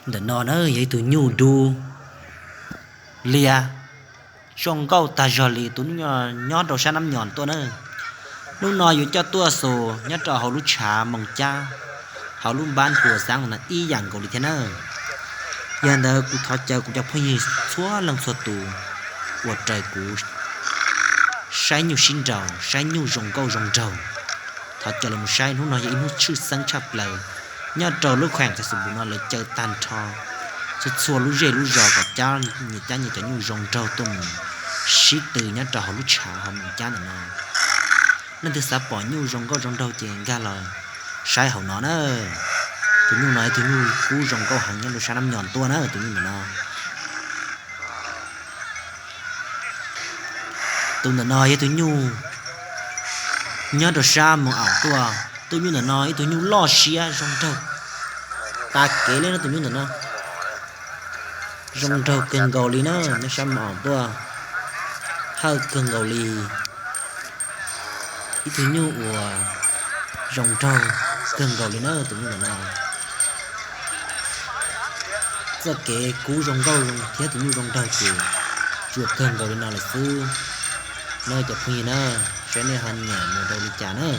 Ntawm no na yog ib tug nyuj dub liab zoo nkauj tag zog li, tus nyuj no nyob rau sab Nab Nyos tuaj na. Hnub no yuav coj tuaj xus nyob rau hauv lub tshav Moos Cab, hauv lub npab Huas Xaab no ib yam nkaus li thiab na. Yog li ntawd kuv thov caw kuv cov phooj ywg txhua leej txhua tus uas raws kuv saib nyuj sib nraus, saib nyuj zoo nkauj zoo nraug, thov caw los mus saib. Hnub no yog ib hnub tshwj xeeb tshaj plaws nyob rau lub kheem Xais Xus Npus no lawv caw tag nrho txhua txhua lub zej lub zos kom cab nyias cab nyias cov nyuj zoo nraug tuaj mus sib tw nyob rau hauv lub tshav hauv Moos Cab ntawm no. Leej twg xav pom nyuj zoo nkauj zoo nraug ces nkag los saib hauv no na. Tus nyuj no yog tus nyuj kub zoo nkauj heev nyob rau sab Nab Nyos tuaj na, tus nyuj ntawm no. Tus ntawm no yog tus nyuj nyob rau sab Moos Aum tuaj. Tus nyuj ntawm no ib tug nyuj loj siab zoo nraug tas kev li no, tus nyuj ntawm no zoo nraug kawg nkaus li na, nyob sab Moos Aum tuaj, hawj kawg nkaus li. Ib tug nyuj uas zoo nraug kawg nkaus li na, tus nyuj ntawm no. Txoj kev kub zoo nkauj thiab tus nyuj zoo nraug ces tsuas kawg nkaus li no lawm xwb. Nawb cov phooj ywg na, saib nej ho nyiam mus rau li cas na.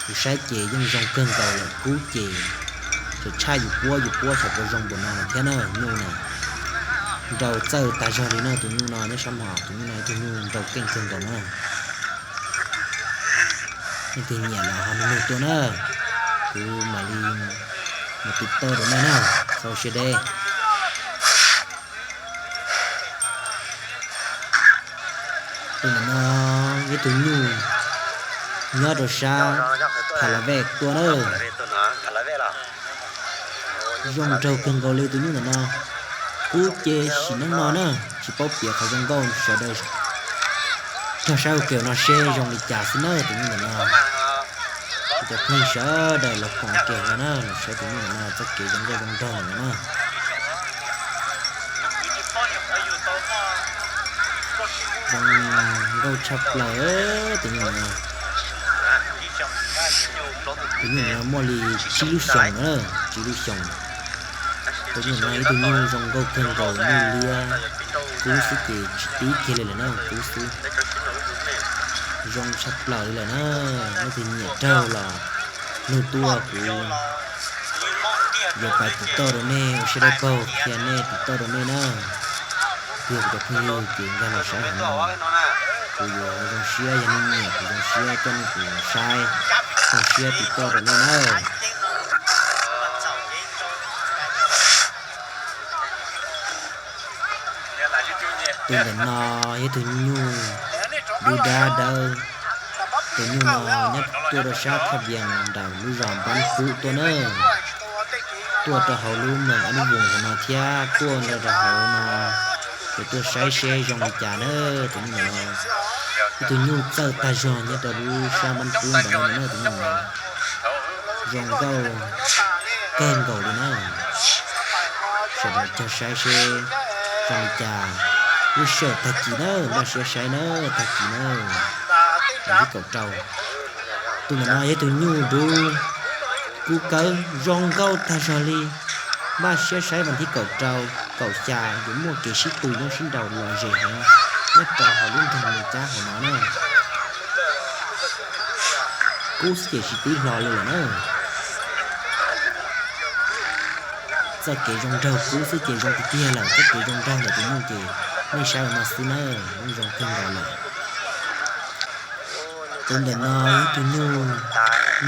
Kuv saib ces yeej zoo kawg nkaus lawm, kub ces tseem tshaj yus puab, yus puab xyov puas zoo npaum no lawm thiab na, nyuj na. Nraus txawj tag zog li na, tus nyuj no nyob sab Moos Aum, tus nyuj no ib tug nyuj nraus keej kawg nkaus na. Nej tus nyiam los ho nug nug tuaj na, kuv mam li mus tiv tauj rau nej na, txhob siab deb. Tus ntawm no yog ib tug nyuj nyob rau sab Tha La Vej tuaj na. Zoo nraug kawg nkaus li tus nyuj ntawm no. Kub ces sim neej no na, tsis paub piav qhov zoo nkauj, sawv daws cog saib ua ke no seb zoo li cas xwb na tus nyuj ntawm no. Kuv cov phooj ywg sawv daws los koom ua ke no na, los saib tus nyuj ntawm no txoj kev zoo nkauj zoo nraug ntawm no na. Zoo nkauj tshaj plaws tus nyuj ntawm no. Tus nyuj ntawm no muaj li tsib lub xyoos na, tsib lub xyoos. Tus nyuj ntawm no ib tug nyuj zoo nkauj kawg nkaus, nyuj liab, kub xwb ces tsis tib kiag li lawm na, kub xwb. Zoo tshaj plaws li lawm na, nej tus nyiam raug los nug tuaj, kuv yuav pais tiv tauj rau nej, ua siab dawb paug qhia nej, tiv tauj rau nej na. Yog kuv cov phooj ywg ces nkag los saib hauv no, kuv yuav zoo siab, yog nej nyiam kuv zoo siab coj nej tus saib, zoo siab tiv tauj rau nej na. Tus ntawm no yog ib tug nyuj dub dab dawb. Tus nyuj no nyob tuaj rau sab Thaj Vias nram lub zos Npab Pub tuaj na. Tuaj rau hauv lub moos Ab Nub Voos no thiab tuaj rau hauv no, ces tuaj saib seb zoo li cas na. Tus nyuj ntawm no ib tug nyuj txawj tag zog nyob rau lub sab Npab Pub ntawd no na, tus nyuj ntawd zoo nkauj kawg nkaus li na. Sawv daws cog saib seb zoo li cas. Lub sij hawm tag kis na, npaj siab saib na, tag kis na, vas thib kaum rau. Tus ntawm no yog tus nyuj dub kub kawg zoo nkauj tag zog li. Npaj siab saib vas thib kaum rau, kaum xya yuav muaj kev sib tw yoob sib nraus lom zem heev nyob rau hauv lub nroog Moos Cab hauv no na. Kub xwb ces tsis tib hlo li lawm na. Txoj kev zoo nraug kub xwb ces zoo tiag tiag lawm, txoj kev zoo nraug ntawm tus nyuj ces nej saib ua no xwb na, yeej zoo kawg nkaus lawm. Tus ntawm no ib tug nyuj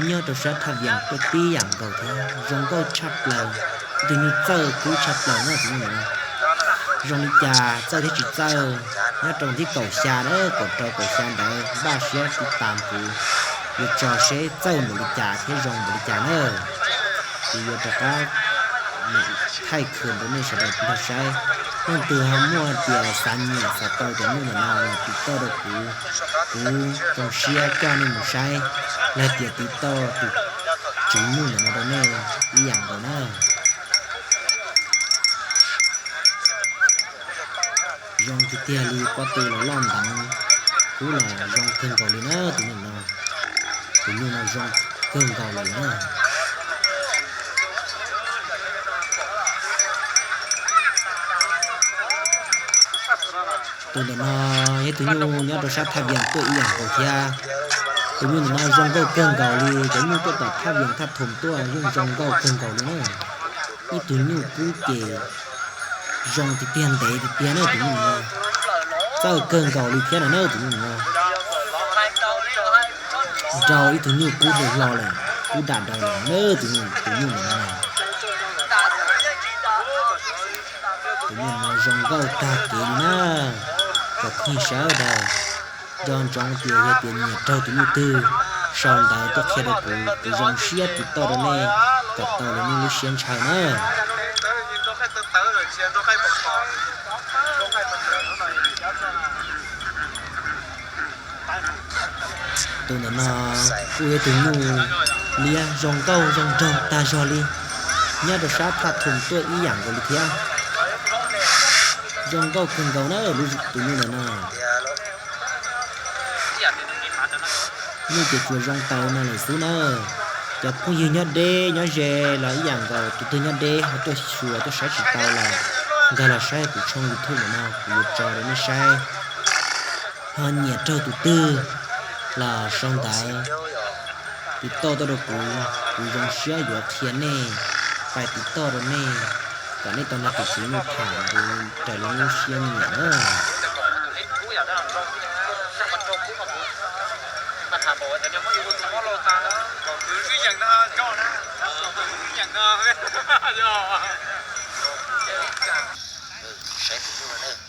nyob rau sab Thaj Vias tuaj tib yam nkaus thiab, zoo nkauj tshaj plaws, ib tug nyuj txawj kub tshaj plaws na tus nyuj ntawm no. Zoo li cas txawj thiab tsis txawj, nyob rau thib kaum xya na, kaum rau kaum xya ntawd npaj siab tiv tas kuv, yuav tso seb txawj npaum li cas thiab zoo npaum li cas na. Kuv yuav rov qab thaij khwv rau nej sawv daws nrog saib. Leej twg ho muaj tias xav nyiam xav tau cov nyuj ntawm no los tiv tauj rau kuv, kuv zoo siab coj nej mus saib, los tias tiv tauj tus tswv nyuj ntawm no rau nej ib yam nkaus na. Zoo tiag tiag li, pob tw los loj nteev, kub los zoo kawg nkaus li na tus nyuj no. Tus nyuj no zoo kawg nkaus li na. Tus ntawm no yog tus nyuj nyob rau sab Thaj Vias tuaj ib yam nkaus thiab. Tus nyuj ntawm no zoo nkauj kawg nkaus li, cov nyuj tuaj tom Thaj Vias Thaj Thoos tuaj yeej zoo nkauj kawg nkaus li na. Ib tug nyuj kub ces zoo tiag tiag ntev tiag tiag na tus nyuj no. Txawj kawg nkaus li thiab no na tus nyuj no. Nrau ib tug nyuj kub hlo hlo lawm, kub dam daws lawm na tus nyuj ntawm no. Tus nyuj no zoo nkauj tag kev li na. Cov phooj ywg sawv daws, nco ntsoov tias yog tias nyiam raug tus nyuj twg, sau ntawv tuaj qhia rau kuv, kuv zoo siab tiv tauj rau nej kom tau nej lub siab ntshaw na. Tus ntawm no kuj yog tus nyuj liab zoo nkauj zoo nraug tag zog li, nyob rau sab Thaj Thoos tuaj ib yam nkaus li thiab. Zoo nkauj kawg nkaus na tus nyuj ntawm no. Nyuj ces tsuas zoo taws no lawm xwb na. Cov phooj ywg nyob deb nyob ze los ib yam nkaus, tus twg nyob deb ho tuaj xyuas tuaj saib tsis tau los nkag los saib kuv tshooj YouTube ntawm no kuv yuav tso rau nej saib. Ho nyiam raug tus twg los sau ntawv tiv tauj tuaj rau kuv, kuv zoo siab yuav qhia nej, pais tiv tauj rau nej kom nej tau nrog tus tswv nyuj tham raws li nej lub siab nyiam na.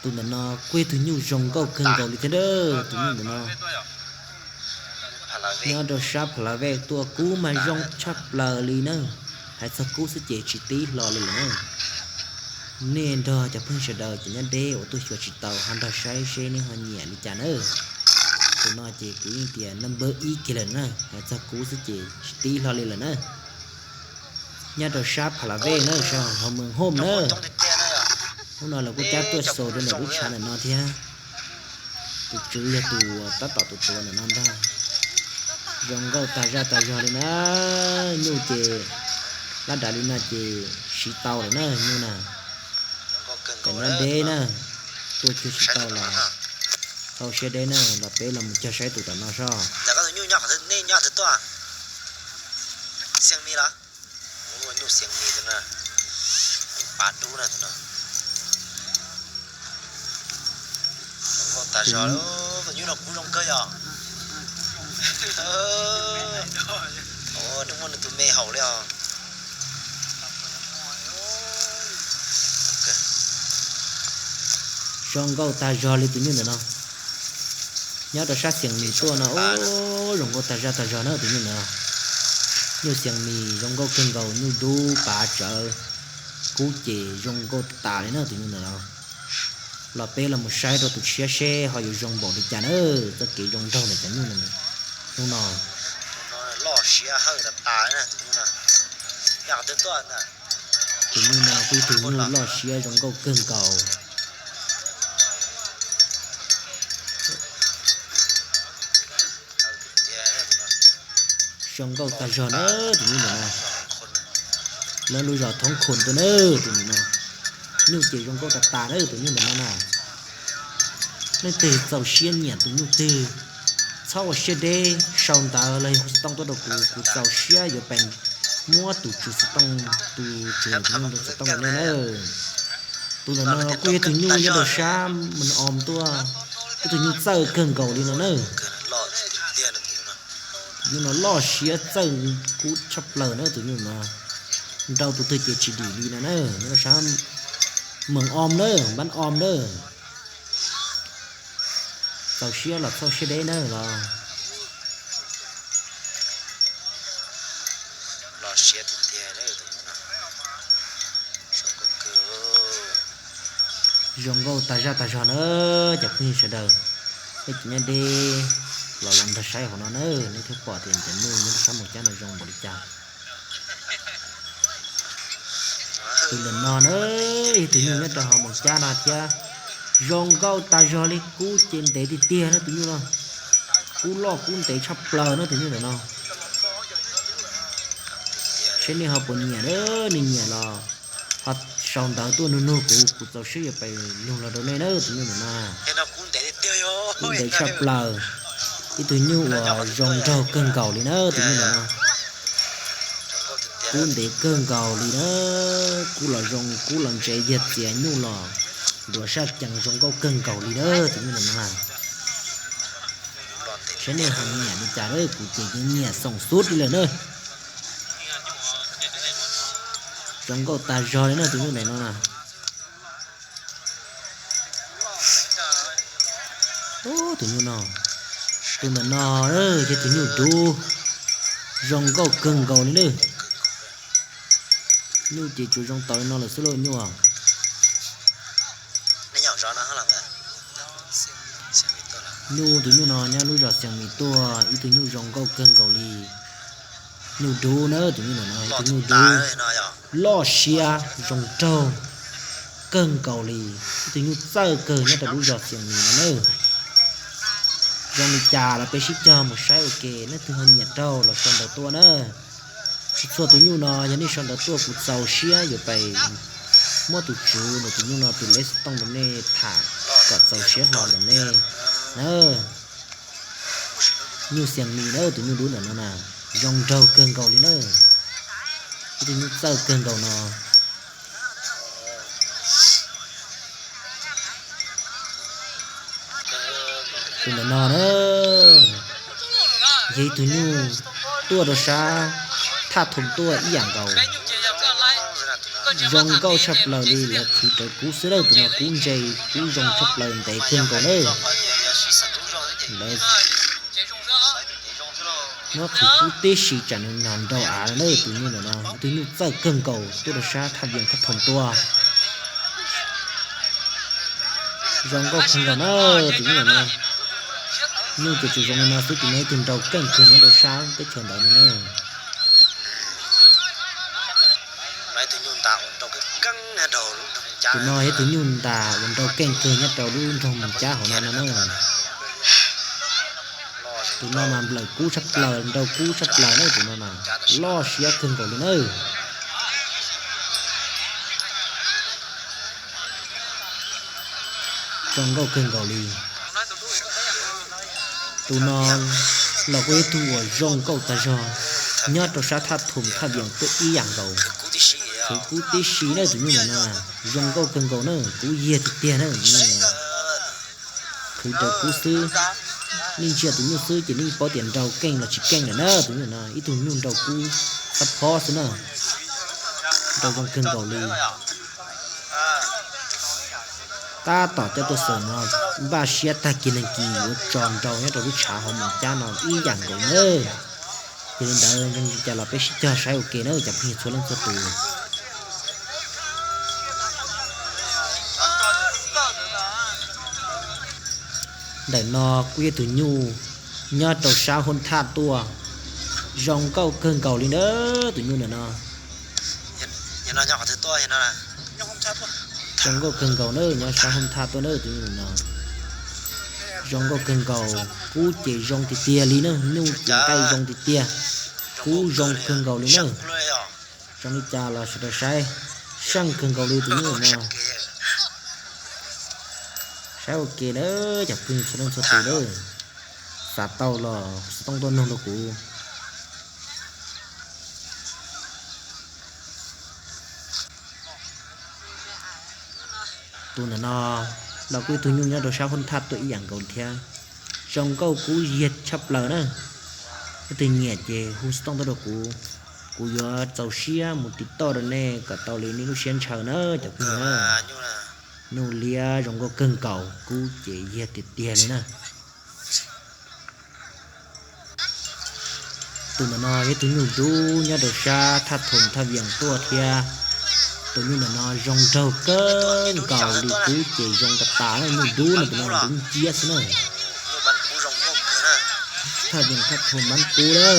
Tus ntawm no kuj yog tus nyuj zoo nkauj kawg nkaus li thiab a, tus nyuj ntawm no nyob rau sab Pha La Vej tuaj, kub mas zoo tshaj plaws li na. Hais txog kub xwb ces tsis tib hlo li lawm na. Nej nrog cov phooj ywg sawv daws cov nyob deb uas tuaj xyuas tsis tau ho nrog saib seb nej ho nyiam li cas na. Tus no ces kuv yeej tias number ib kiag lawm na, hais txog kub xwb ces tsis tib hlo li lawm na. Nyob rau sab Pha La Vej na, sab hauv Moos Hooj na. Hnub no lawv kuj cab tuaj xaus rau ntawm lub tshav ntawm no thiab. Tus tswv yog tus tab tom tus tuav ntawm no ntag. Zoo nkauj tag zaj tag zog li na. Nyuj ces lab dav li no ces siv tau lawm na nyuj na. Kom nyob deb na, tuaj cuag tsis tau los txaus siab deb na, los peb los mus cog saib tus tom no soj. Zoo nkauj tag zog li tus nyuj ntawm no. Nyob rau sab Xias Mis tuaj no, zoo nkauj tag zaj tag zog na tus nyuj ntawm no. Nyuj Xias Mis zoo nkauj kawg nkaus, nyuj dub pav tsawv, kub ces zoo nkauj tas li na tus nyuj ntawm no. Los peb los mus saib rau tus tshiab seb ho yuav zoo npaum li cas na, txoj kev zoo nraug ntawm cov nyuj hnub no. Tus nyuj no kuj ib tug nyuj loj siab zoo nkauj kawg nkaus. Zoo nkauj tag zog na tus nyuj ntawm no. Lawv lub zos Thoob Khoom tuaj na tus ntawm no. Nyuj ces zoo nkauj tas tas na tus nyuj ntawm no na. Leej twg txaus siab nyiam tus nyuj twg, txhob ua siab deb sau ntawv los yog hu xov tooj tuaj rau kuv, kuv txaus siab yuav pais muab tus tswv xov tooj, tus tswv tus nyuj xov tooj rau nej na. Tus ntawm no kuj yog tus nyuj nyob rau sab Mes Oos tuaj, ib tug nyuj txawj kawg nkaus li no na. Tus nyuj no loj siab txawj kub tshaj plaws na tus nyuj no. Nrau tus twg ces tsis dim li no na, nyob rau sab Mes Oos na, Npab Oos na. Txaus siab los txhob siab deb na los. Zoo nkauj tag zaj tag zog na cov phooj ywg sawv daws. Nej cov nyob deb los los nrog saib hauv no na, nej thiaj pom tias cov nyuj nyob rau sab Moos Cab no zoo npaum li cas. Tus ntawm no na, yog tus nyuj nyob rau hauv Moos Cab no thiab. Zoo nkauj tag zog li, kub ces ntev tiag tiag na tus nyuj no. Kub loj kub ntev tshaj plaws na tus nyuj ntawm no. Seb nej ho puas nyiam na, nej nyiam los Ho sau ntawv tuaj nug nug kuv, kuv txaus siab yuav pais nug los rau nej na tus nyuj ntawm no. Kub ntev tshaj plaws, ib tug nyuj uas zoo nraug kawg nkaus li na tus nyuj ntawm no. Kub ntev kawg nkaus li na, kub los zoo kub los ntse yag txias nyuj los nruas sab cees zoo nkauj kawg nkaus li na tus nyuj ntawm no. Saib nej ho nyiam li cas, kuv ces nyiam xoom xub li lawm na. Zoo nkauj tag zog li na tus nyuj ntawm no na. Tus nyuj no, tus ntawm no yog tus nyuj dub, zoo nkauj kawg nkaus li na. Nyuj ces tsuas zoo tau li no lawm xwb lauj nyuj. Nyuj tus nyuj no nyob lub zos Xias Mis tuaj, ib tug nyuj zoo nkauj kawg nkaus li. Nyuj dub na tus nyuj ntawm no, ib tug nyuj dub loj siab zoo nraug kawg nkaus li, ib tug nyuj txawj kawg nyob rau lub zos Xias Mis no na. Zoo li cas los peb sib cog mus saib ua ke, leej twg ho nyiam raug los sau ntawv tuaj na. Txhua tus nyuj no yog nej sau ntawv tuaj kuv txaus siab yuav pais muab tus tswv ntawm tus nyuj no tus lej xov tooj rau nej tham kom txaus siab hlo ntawm nej na. Nyuj Xias Mis na tus nyuj dub ntawm no na, zoo nraug kawg nkaus li na. Ib tug nyuj txawj kawg nkaus no. Tus ntawm no na, yog ib tug nyuj tuaj rau sab Thaj Thoom tuaj ib yam nkaus. Zoo nkauj tshaj plaws li, lawv qhwv rawv kub xwb na, tus no kub ntse, kub zoo tshaj plaws ntev kawg nkaus na. Lawv muab qhwv kub tib si tsam nws nyog nrau av na, tus nyuj ntawm no tus nyuj txawj kawg nkaus tuaj rau sab Thaj Vias Thaj Thoom tuaj. Zoo nkauj kawg nkaus na tus nyuj ntawm no. Nyuj ces tsuas zoo li no xwb, tus no ib tug nrau keej kawg nyob rau sab teb chaws ntawd no na. Tus no yog tus nyuj ntas uas nrau keej kawg nyob rau lub nroog Moos Cab hauv no no na. Tus no mas nplawm kub tshaj plaws, nrau kub tshaj plaws na tus no na, loj siab kawg nkaus li na. Zoo nkauj kawg nkaus li. Tus no los kuj yog tug uas zoo nkauj tag zog, nyob rau sab Thaj Thoom Thaj Vias tuaj ib yam nkaus. Qhwv kub tib si na tus nyuj ntawm no, zoo nkauj kawg nkaus na, kub yiag tiag tiag na tus nyuj ntawm no. Qhwv rawv kub xwb, nej ntsia tus nyuj xwb ces nej paub tias nrau keej los tsis keej lawm na tus nyuj no, ib tug nyuj nrau kub xab phob xwb na. Nrau zoo kawg nkaus li. Tab tom coj tuaj xaws no, npaj siab tag kis neeg kis yuav tso nrau nyob rau lub tshav hauv Moos Cab no ib yam nkaus na. Yog li ntawd zoo li cas los peb sib cog saib ua ke na cov phooj ywg txhua leej txhua tus. Ntawm no kuj yog tus nyuj nyob rau sab Hoob Thaj tuaj, zoo nkauj kawg nkaus li na tus nyuj ntawm no. Zoo nkauj kawg nkaus na, nyob sab Hoob Thaj tuaj na tus nyuj ntawm no. Zoo nkauj kawg nkaus, kub ces zoo tiag tiag li na, nyuj ces nqaij zoo tiag tiag, kub zoo kawg nkaus li na. Zoo li cas los sawv daws saib, seej kawg nkaus li tus nyuj ntawm no. Saib ua ke na cov phooj ywg txhua leej txhua tus na, xav tau los xov tooj tuaj nug rau kuv. Tus ntawm no los kuj ib tug nyuj nyob rau sab Hoob Thaj tuaj ib yam nkaus thiab. Zoo nkauj kub yiag tshaj plaws na. Leej twg nyiam ces hu xov tooj tuaj rau kuv, kuv yuav txaus siab mus tiv toj rau nej kom tau li nej lub siab ntshaw na cov phooj ywg na. Nyuj liab zoo nkauj kawg nkaus, kub ces yiag tiag tiag li na. Tus ntawm no yog tus nyuj dub nyob rau sab Thaj Thoom Thaj Vias tuaj thiab. Tus nyuj ntawm no zoo nraug kawg nkaus li, kub ces zoo tas tas na, nyuj dub no tus no dub nciab xwb na. Thaj Vias Thaj Thoom Mab Pub na.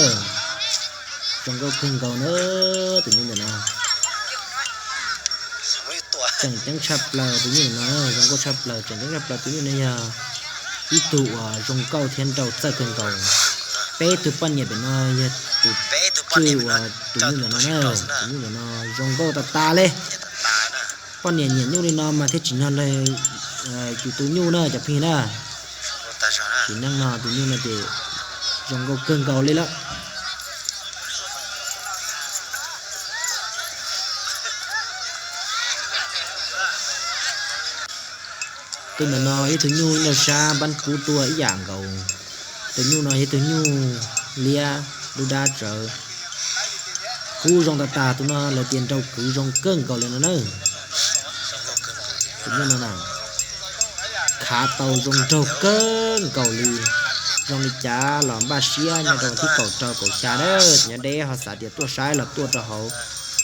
Zoo nkauj kawg nkaus na tus nyuj ntawm no. Tseem ceeb tshaj plaws tus nyuj ntawm no, zoo nkauj tshaj plaws, tseem ceeb tshaj plaws tus nyuj no yog ib tug uas zoo nkauj thiab nrau txawj kawg nkaus. Peb tug poj niam pem no yog tus tswj uas tus nyuj ntawm no na, tus nyuj ntawm no zoo nkauj tas tas li. Poj niam nyiam nyuj li no mas thiaj tsim nyog lawv yus tus nyuj na cov phooj ywg na. Tsim nyog no tus nyuj no ces zoo nkauj kawg nkaus li lawm. Tus ntawm no yog tus nyuj nrog sab npab kub tuaj ib yam nkaus. Tus nyuj no yog tus nyuj liab dub dab tsawv. Kub zoo tas tas, tus no lawv tias nraug kwv zoo kawg nkaus li no na. Tus nyuj no na, khav tau zoo nraug kawg nkaus li. Zoo li cas los npaj siab nyob rau thib kaum rau kaum xya na, nyob deb ho xav tias tuaj saib los tuaj rau hauv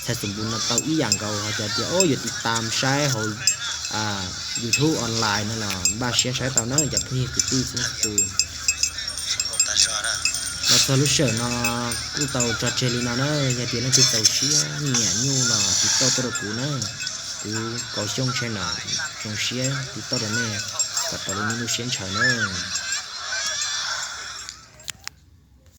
txhais xus npus no tau ib yam nkaus, ho cov tias yuav tiv tam saib hauv YouTube online no los npaj siab saib tau na cov phooj ywg kwv tij txhua tus. Los txog lub sij hawm no kuj tau tso tseg li no na, yog tias leej twg txaus siab nyiam nyuj los tiv tauj tuaj rau kuv na, kuv Kauv Xyooj channel zoo siab tiv tauj rau nej kom tau li nej lub siab ntshaw na.